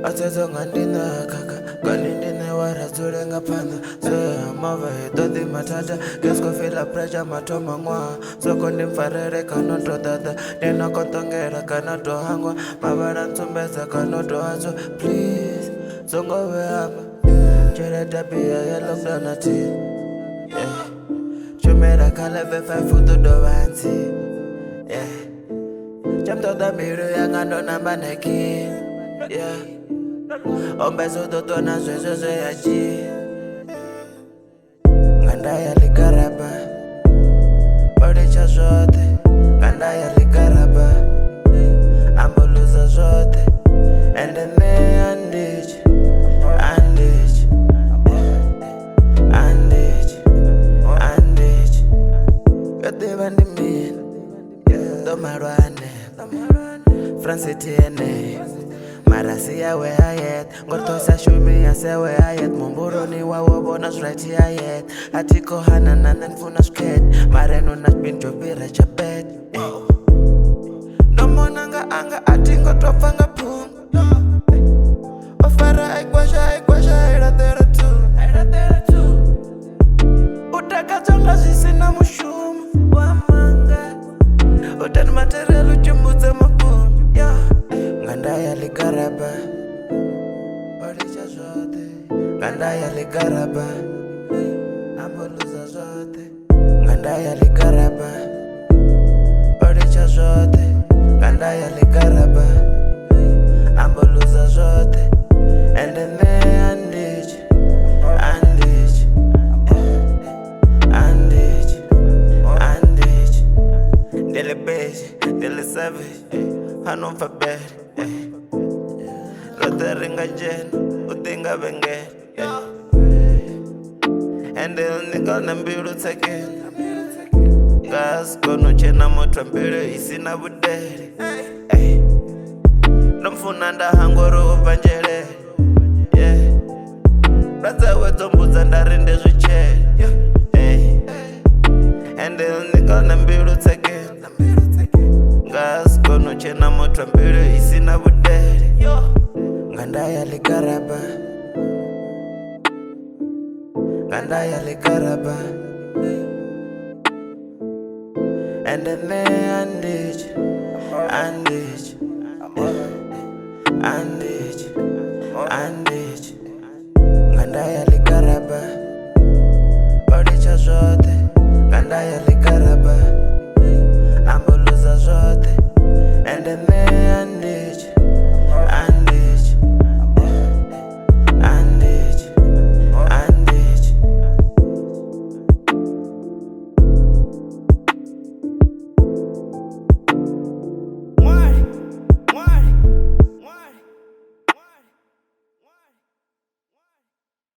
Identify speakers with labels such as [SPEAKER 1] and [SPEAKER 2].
[SPEAKER 1] A sedza nga ndi nṋe a khakha kani ndi nṋe wa ra dzule nga phanḓa zwe mova he ṱoḓi mathada kesko fila pressure mathoma ṅwaha soko ndi mpfarele kana to ḓaḓa ndi no konṱongela kana to hangwa mavhala ntsumbedza kana to hadzwa please songo vhehama tshelede bia ya lockdown athi yeah. Shumela kha level 5 u ḓo dovha ntsi yeah. Tsha ṱoḓa mbilu yanga ndo namba neki yeah. Ombesa u ḓo ṱwa na zwezwo zwe ya dzhia nga nda ya ḽikaraba o litsha zwoṱhe nga nda ya ḽikaraba ambo luza zwoṱhe ende nṋe anditshi anditshi anditshi anditshi yo ḓivha ndi mini ndo malwa hanefha Francity yeneyo mara si yawe hayet ngori ṱho sa shumi ya sewe hayet muhumbuloni wawo vhona zwi right hayet a thi khou hana na nṋe nfuna zwikhethe mara eno na tshipini tsho fhira tsha bet ndo mona nga anga a thi ngo tou pfa nga phungo o fara a ikwasha a ikwasha a i laṱela thungo u takadzwa nga zwi si na mushumo wa manga u tani material u tshimbudza mafhungo yeah. Nga nda ya ḽikaraba o litsha zwoṱhe nga nda ya ḽikaraba ambo luza zwoṱhe nga nda ya ḽikaraba o litsha zwoṱhe nga nda ya ḽikaraba ambo luza zwoṱhe ende nṋe anditshi anditshi anditshi anditshi ndi ḽi busy ndi ḽi savage ano pfa bele roṱhe ri nga dzhena u ḓi nga vhengele ende ni na mbilu tsekene nga si kone u tshena muthu wa mbilu i si na vhudele ndo mfuna nda hangwa uri u bva nzhelele yeah. Lwadzawe dzo mbudza nda ri ndi zwitshele ende ni na mbilu tsekene nga si kone u tshena muthu wa mbilu i si na vhudele nga nda ya ḽikaraba nga nda ya ḽikaraba ende nṋe anditshi anditshi anditshi anditshi nga nda ya ḽikaraba.